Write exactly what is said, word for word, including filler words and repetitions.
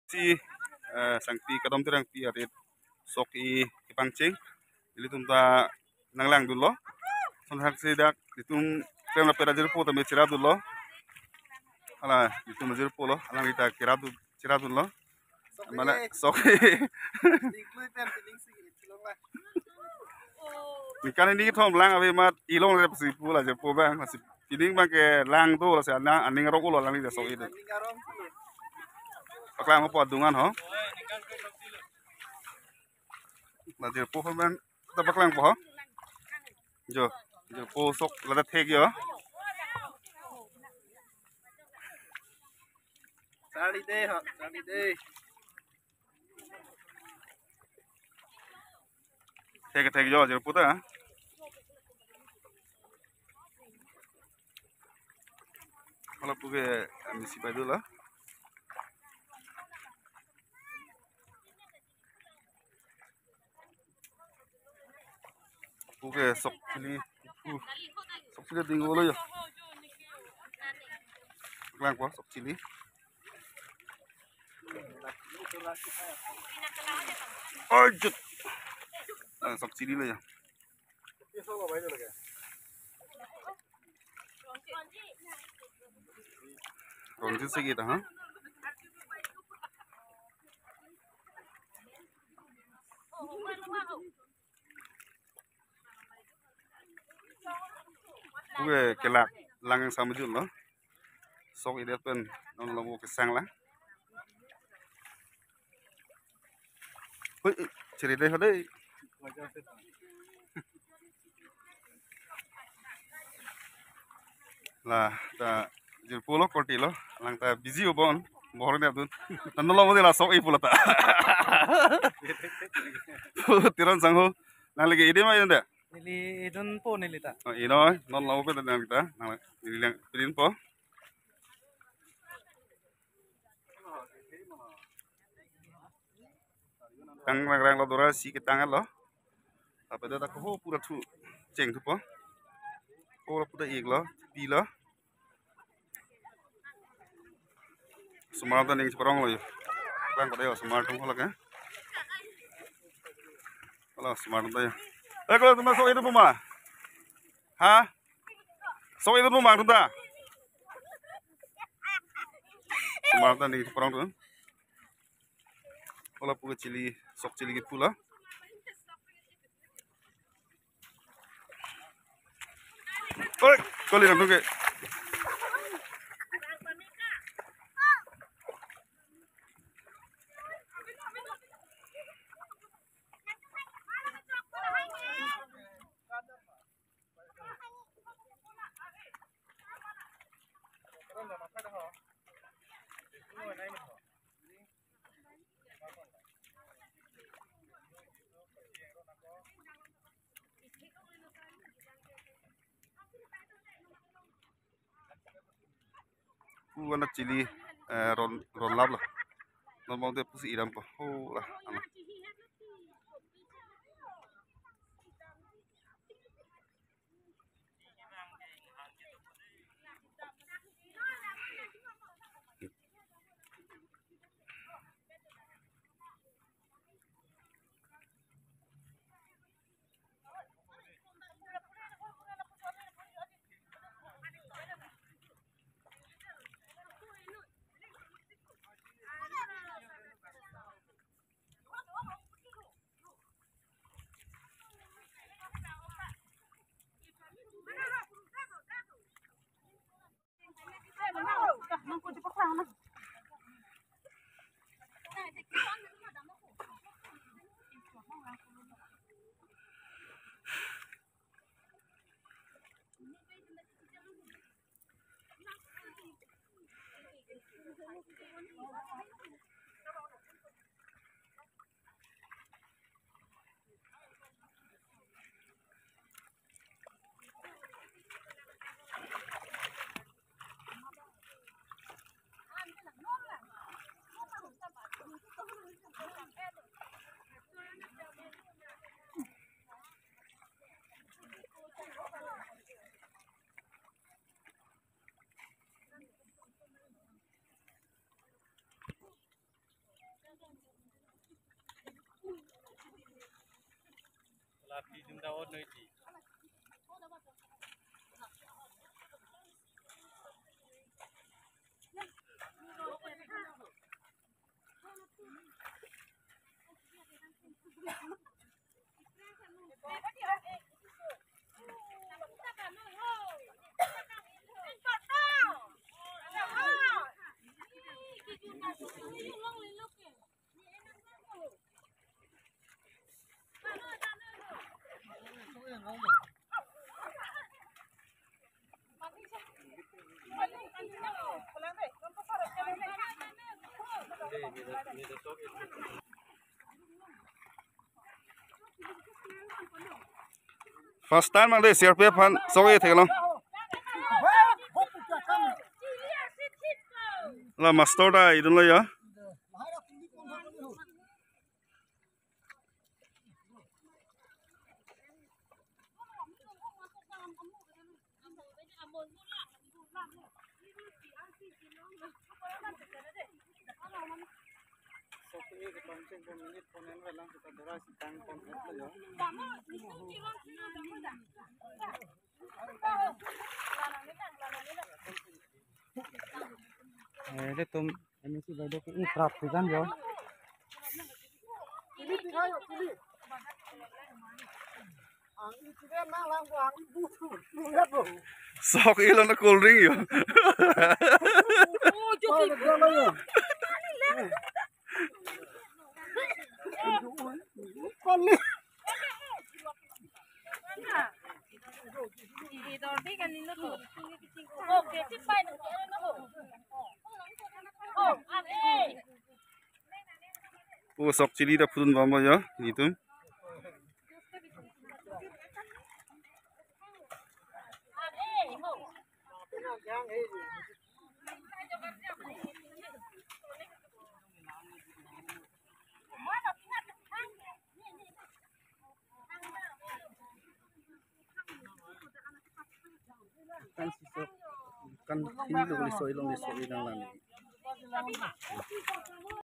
Si, eh, Sangpi Kadom Terangpi arit sok-i kepangcheng. Ilitum ta nanglangdunlo. Sonthak si dak ilitum klem lapen ajirpo tame cherapdunlo. Hala, ilitum ajirpo lo. Alangli ta kerapdun, cherapdunlo. Mane sok. Ningkan hini kethom lang ave amat ilong rep si pu la ajirpo abang. Lasi pining abang ke lang do, lasi ana aning arong ulo alangli ta sok-i do. Paklang po adung an ho. La ajirpo abang ta paklangpo ho. Jo, ajirpo sok lata thek jo. Charli de ho, charli de. Thek thek jo ajirpo ta. Hala puke, eh, misi pai dolo. Puke sok chili, uh, sok chili ding ulo jo. Lang ko sok chili. Oi, jut. Ah, sok chili lo jo. Rongji si kita, ha? Puke kelak lang samjun lo. Sok-i det pen non lo kesang lang. Hui, chiri deh deh. La ta ajirpo lo korti lo, lang ta busy obon, bohor ni adun. Nang lo mo de la sok-i pulo ta. Teron sangho, nang lagi ide ma ide? Neli idunpo neli ta. Oh, ino, non lo pe nang ta, nang neli lang pidinpo. Tang rang rang lo dora si ketang lo. Apa dah tak ho pura thu cheng thupo. Ho pura ik lo, pi lo. Osomar ta ning cheparong lo jo. Lang pada jo osomar atum ho lake. Hala osomar ta jo. Eh, kalau osomar sok-i dunpo ma? Ha? Sok-i dunpo ma atum ta? Osomar ta ning cheparong atum. Hala puke chili, sok chili kepu lo. Oi, kali nang ke. Pu anak chili, eh, ron, ron lap lo. Non bang te pusi idampo. Oh, lah, anak. First time nang de C R P F aphan sok-e theklong. La master ta idunlo ya. Eh, ilitum M A C bai dok, eh, prap si jan jo. Sok-e lo na cold drink jo. O sok chili ta phudun bom jo, ilitum. Kan si sok, kan ini lo, liso ilong, liso ilang lang.